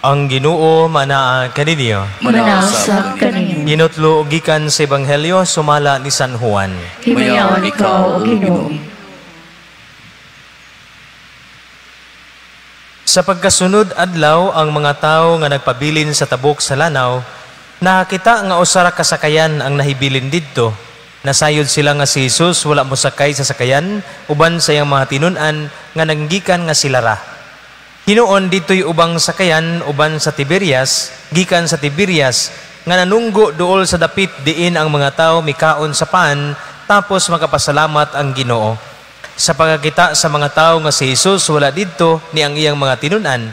Ang Ginoo manaa kaninyo. Manaa usab kaninyo. Hinutlo gikan sa Ebanghelyo sumala ni San Juan. Himayaon ikaw, O Ginoo. Sa pagkasunod adlaw, ang mga tawo nga nagpabilin sa tabok sa lanaw nakakita nga usa ra ka sakayan ang nahibilin didto. Nasayod sila nga si Jesus wala mosakay sa sakayan uban sa iyang mga tinun-an nga nanggikan nga sila ra. Hinuon dito'y ubang sakayan uban sa Tiberias, gikan sa Tiberias, nga nanunggo duol sa dapit diin ang mga tao mikaon sa pan, tapos makapasalamat ang Ginoo. Sa pagkakita sa mga tao nga si Jesus wala didto ni ang iyang mga tinun-an,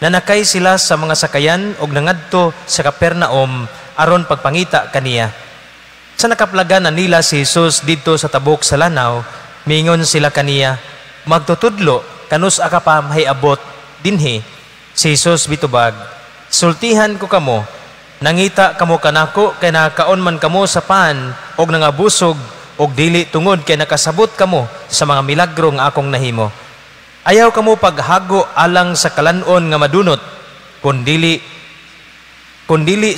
nanakay sila sa mga sakayan og nangadto sa Capernaum aron pagpangita kaniya. Sa nakaplagan na nila si Jesus didto sa tabok sa lanaw, mingon sila kaniya, "Magtutudlo, kanus ka pa mahiabot dinhi?" Si Jesus bitubag, "Sultihan ko kamo, nangita kamo kanako kay nakaon man kamo sa pan og nangabusog, og dili tungod kay nakasabot kamo sa mga milagro nga akong nahimo. Ayaw kamo paghago alang sa kalan-on nga madunot, kundili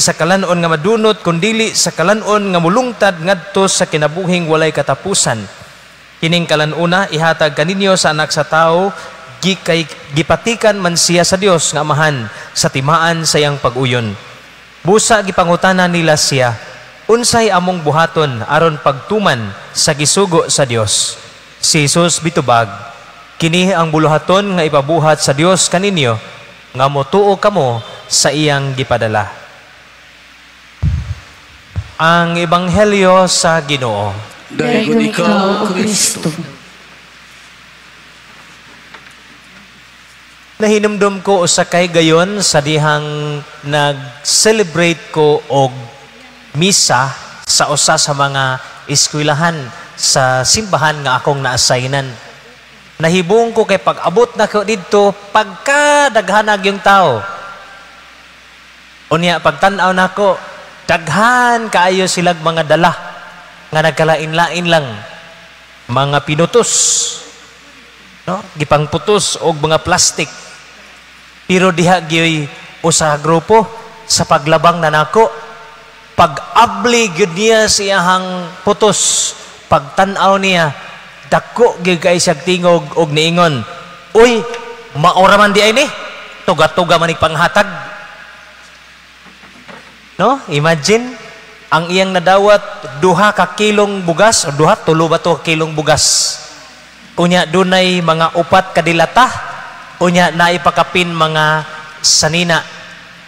sa kalan-on nga madunot, kundili sa kalan-on nga mulungtad ngadto sa kinabuhing walay katapusan. Kining kalan-una ihatag kaninyo sa Anak sa Tawo, kay gipatikan man siya sa Dios nga Amahan sa timaan sa iyang pag-uyon." Busa gipangutana nila siya, "Unsay among buhaton aron pagtuman sa gisugo sa Dios?" Si Jesus bitubag, "Kini ang buluhaton nga ipabuhat sa Dios kaninyo, nga motuo kamo sa iyang gipadala." Ang Ebanghelyo sa Ginoo. Daygon ikaw, O Kristo. Nahinumdum ko usa kay gayon sa dihang nag-celebrate ko og misa sa usa sa mga eskwelahan sa simbahan nga akong naassignan. Nahibong ko kay pag-abot na ko didto, pagkadaghanag yung tao. Unya, pagtan-aw nako, daghan kaayo silag mga dala nga nagkalain-lain lang. Mga pinutos, no? Gipangputos og mga plastic. Pero diha gyoy usa ka grupo sa paglabang na nako, pag-abli gyud niya sa iyahang putos, pagtan-aw niya, dako gyud kay siyag tingog og niingon, "Uy, maora man di ay ni, tuga-tuga man panghatag." No? Imagine, ang iyang nadawat 2 ka kilong bugas, o duha, tulo ba to kilong bugas. Unya dunay mga 4 ka dilata, unya naipakapin mga sanina.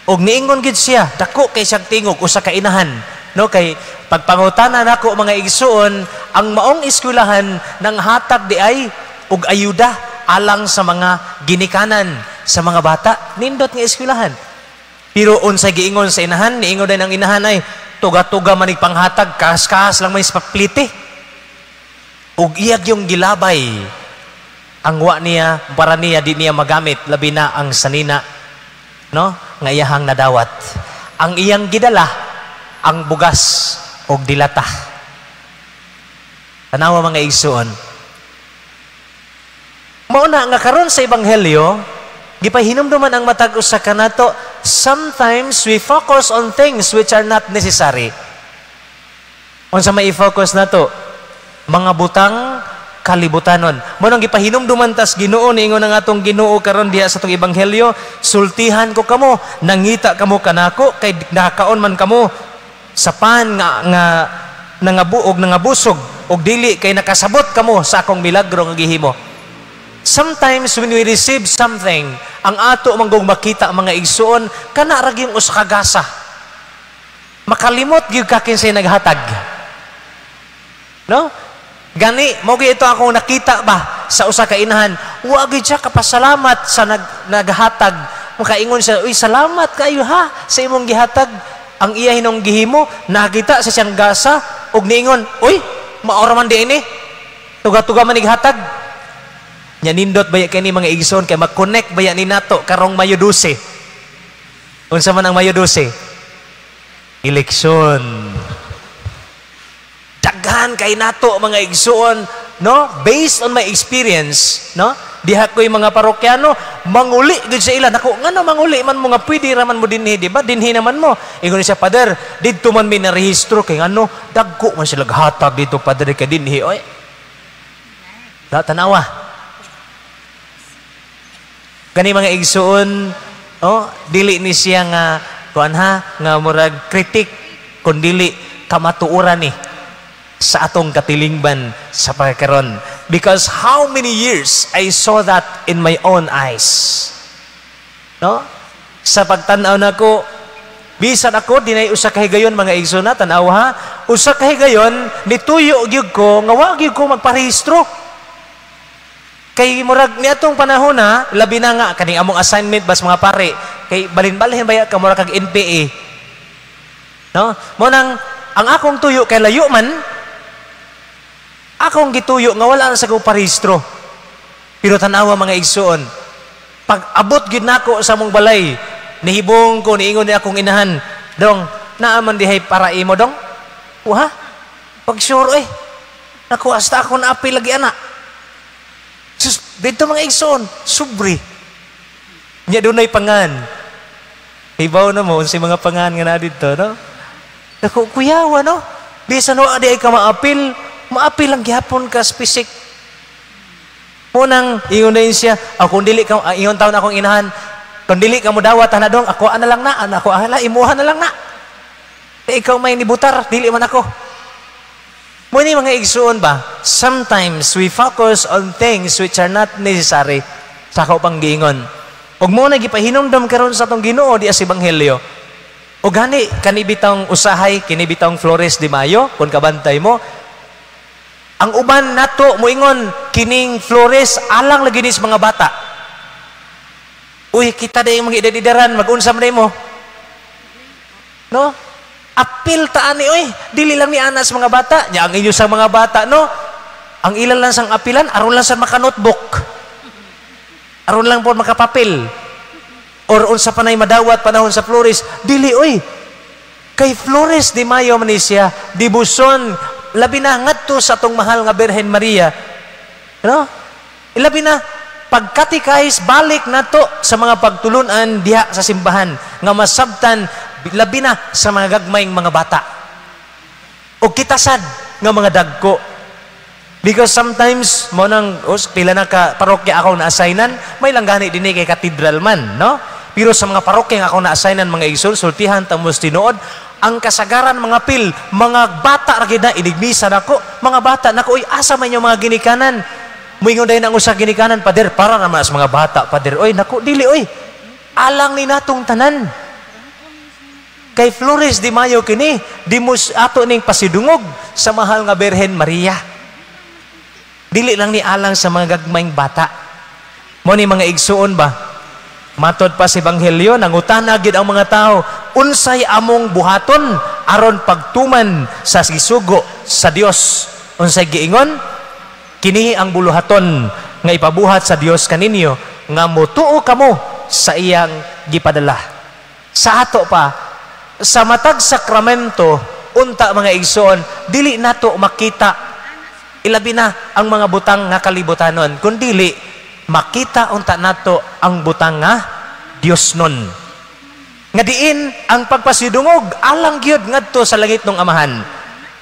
Og niingon gid siya, dako kay siyang tingog usa ka inahan, no? Kay pagpangutana nako mga igsuon, ang maong eskwelahan nang hatag di ay og ayuda alang sa mga ginikanan sa mga bata, nindot nga eskwelahan. Pero unsay giingon sa inahan, niingon din ang inahan ay tuga-tuga manig panghatag, kahas-kahas lang may paplite. Ug iyag yung gilabay ang wa niya, para niya di niya magamit, labi na ang sanina, no, nga iyahang nadawat. Ang iyang gidala ang bugas og dilata. Tanawa mga igsuon. Mao na nga karon sa ebanghelyo, gipahinumduman ang matag usa kanato, sometimes we focus on things which are not necessary. Unsa may i-focus nato? Mga butang kalibutanon. Mao nang gipahinumduman tas Ginoo, niingon ang atong Ginoo karon diha sa atong ebanghelyo, sultihan ko kamo, nangita kamo kanako kay nakaon man kamo sa pan nga nangabuog nangabusog, og dili kay nakasabot kamo sa akong milagro nga gihimo. Sometimes when we receive something, ang ato manggong makita mga igsuon, kana ra gyud usa ka gasa. Makalimot gyud ka kinsay naghatag. No? Gani, mao gyud ito akong nakita ba sa usa ka inahan, wa gyud siya kapasalamat sa naghatag. Makaingon siya, "Uy, salamat kayo ha sa imong gihatag." Ang iya hinong gihimo, nakita sa siyang gasa og niingon, "Uy, maora man di ini. Tuga-tuga man ighatag." Nya nindot baya kini mga igsoon kay mag-connect baya ni nato karong Mayo 12. Unsa man ang Mayo 12? Eleksyon. Daghan kay nato mga igsoon, no? Based on my experience, no? Diha ko'y mga parokyano, manguli gud sa ila. Nako, ngano manguli man mo nga pwede raman mo dinhi, di ba? Dinhi naman mo. Ingon siya, "Pader, didto man mi narehistro kay ngano dagko man sila hatag dito, pader, kay dinhi oy." Da tanawa. Gani mga igsuon, oh, dili ni siya nga kuan ha, nga murag kritik, kun dili kamatuoran ni sa atong katilingban sa pagkaron. Because how many years I saw that in my own eyes. No? Sa pagtan-aw nako, bisan ako dinay usa ka higayon, mga igsoon na tan-aw ha, usa ka higayon nituyo gyud ko nga wa gyud ko magparehistro. Kay murag niadtong panahon na, labi na nga kaning among assignment bas mga pare, kay balin-balhin baya ka, murag kag NPA. No? Mo nang ang akong tuyo kay layo man, akong gituyo nga wala na sa ko parehistro. Pero tanawa, mga igsuon, pag abot gyud nako sa among balay, nihibong ko, niingon ni akong inahan, "Dong, naa man dihay para imo, dong?" "Wa?" "Pag sure eh. Naku, hasta ako na apil lagi ana." Sus, dito mga igsoon, sobre. Nya dunay pangan. Hibaw na mo, unsay mga pangan nga na dito, no? Naku, kuyawa, no? Bisan wa di ay ka maapil, maapil lang gihapon ka specific. Munang, ingon na siya, "Ako dili ka," ingon taon akong inahan, "Kung dili ka mo dawat, ana dong, ako ana lang na, ana ako, ala, imuha na lang na. Eh, ikaw may nibutar, dili man ako." Muni mga igsuon ba, sometimes we focus on things which are not necessary sa ako pang giingon. Ug mo na gipahinumdom karon sa atong Ginoo di sa ebanghelyo. O gani kani bitang usahay, kini bitang Flores de Mayo, kung kabantay mo, ang uban nato moingon kining Flores alang lagi ni sa mga bata. Uy, kita day mga edad-edaran, mag-unsa man mo. No? Apil ta ani oy, dili lang ni ana sa mga bata. Nya ang inyo sa mga bata, no? Ang ilan lang sang apilan aron lang sa maka-notebook. Aron lang po makapapil. Or unsa pa nay madawat panahon sa Flores, dili oy. Kay Flores de Mayo man ni siya, debosyon labi na ngadto sa atong mahal nga Birhen Maria. No? Labi na pagkatikais balik nato sa mga pagtulunan diha sa simbahan nga masabtan labi na sa mga gagmayng mga bata. O kita sad nga mga dagko. Because sometimes mo nang os, pila na ka parokya ako na-assignan, may lang gani dinhi kay katedral man, no? Pero sa mga parokya nga ako na-assignan, mga igsoon, sultihan tamos tinuod, ang kasagaran mga pil, mga bata ra gid na inigmisa nako, mga bata nako, "Uy, asa man yung mga ginikanan?" Moingon dayon ang usa ginikanan, "Pader, para naman sa mga bata, pader." "Oy, nako, dili oy. Alang ni natong tanan." Kay Flores de Mayo kini, di mo ato ning pasidungog sa mahal nga Birhen Maria. Dili lang ni alang sa mga gagmayng bata. Mo ni mga igsuon ba? Matod pa sa ebanghelyo, nangutana gid ang mga tao, unsay among buhaton aron pagtuman sa gisugo sa Dios? Unsay giingon? "Kini ang buluhaton nga ipabuhat sa Dios kaninyo, nga motuo kamo sa iyang gipadala." Sa ato pa, sa matag sakramento, unta mga igsoon, dili nato makita ilabi na ang mga butang nga kalibutanon, kundili makita unta nato ang butang nga Dios nun. Nga diin ang pagpasidungog alang gyud ngadto sa langit ng Amahan.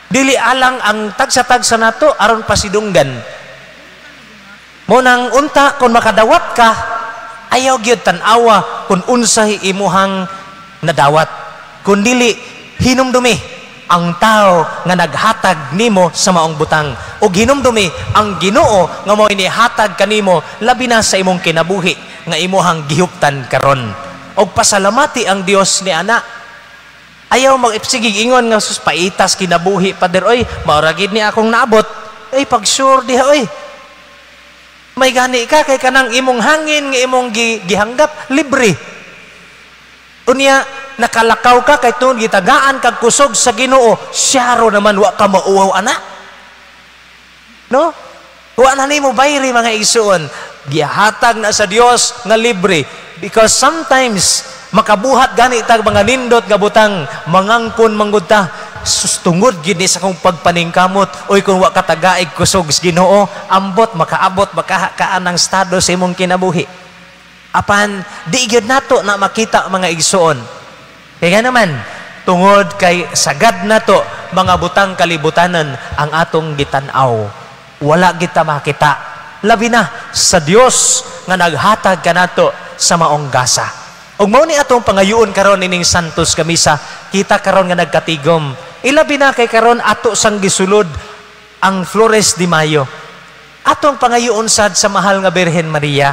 Dili alang ang tagsa-tagsa nato aron pasidunggan. Mo nang unta kung makadawat ka, ayaw gyud tan-awa kung unsay imuhang nadawat. Kundili hinumdumi ang tao nga naghatag nimo sa maong butang ug hinumdumi ang Ginoo nga mao inihatag kanimo labi na sa imong kinabuhi nga imuhang gihuptan karon. Og pasalamati ang Dios ni ana. Ayaw mag-ipsigig ingon nga, "Sus, paitas kinabuhi, pader oy, mao ra gid ni akong naabot." Ay, pag sure diha oy. May gani ka kay kanang imong hangin nga imong gihanggap libre. Unya nakalakaw ka kay tungod gitagaan kag kusog sa Ginoo, siyaro naman wa ka mauwaw ana. No? Wa na nimo bayri, mga igsuon. Gihatag na sa Dios nga libre because sometimes makabuhat gani tag mga nindot nga butang, mangangkon manggud ta. Sus, tungod gyud ni sa akong pagpaningkamot. Oy, kung wa ka tagaig kusog sa Ginoo, ambot makaabot makakaan ang estado sa imong kinabuhi. Apan di gyud nato na makita, mga igsuon. Kaya naman, tungod kay sagad nato mga butang kalibutanan ang atong gitan-aw. Wala kita makita. Labi na sa Dios nga naghatag kanato sa maong gasa. Ug mao ni atong pangayoon karon ining Santos nga Misa, kita karon nga nagkatigom. Ilabi na kay karon ato sang gisulod ang Flores de Mayo. Atong pangayoon sad sa mahal nga Birhen Maria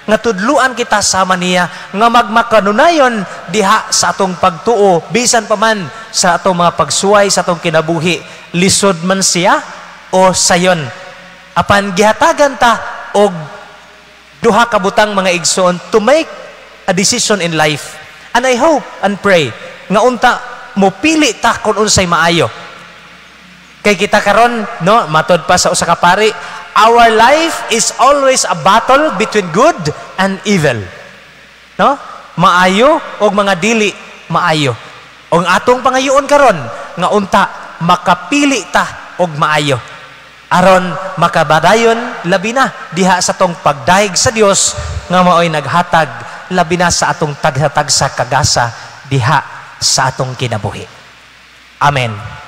nga tudluan kita sama niya nga magmakanunayon diha sa atong pagtuo, bisan pa man sa atong mga pagsuway sa atong kinabuhi, lisod man siya o sayon. Apan gihatagan ta og duha ka butang, mga igsoon, to make a decision in life. And I hope and pray nga unta mopili ta kung unsay maayo. Kay kita karon, no, matod pa sa usa ka pari, our life is always a battle between good and evil. No? Maayo og mga dili maayo. Og atong pangayoon karon nga unta makapili ta og maayo, aron makabadayon labi na diha sa atong pagdayeg sa Dios nga maoy naghatag labi na sa atong tagsa-tagsa kagasa diha sa atong kinabuhi. Amen.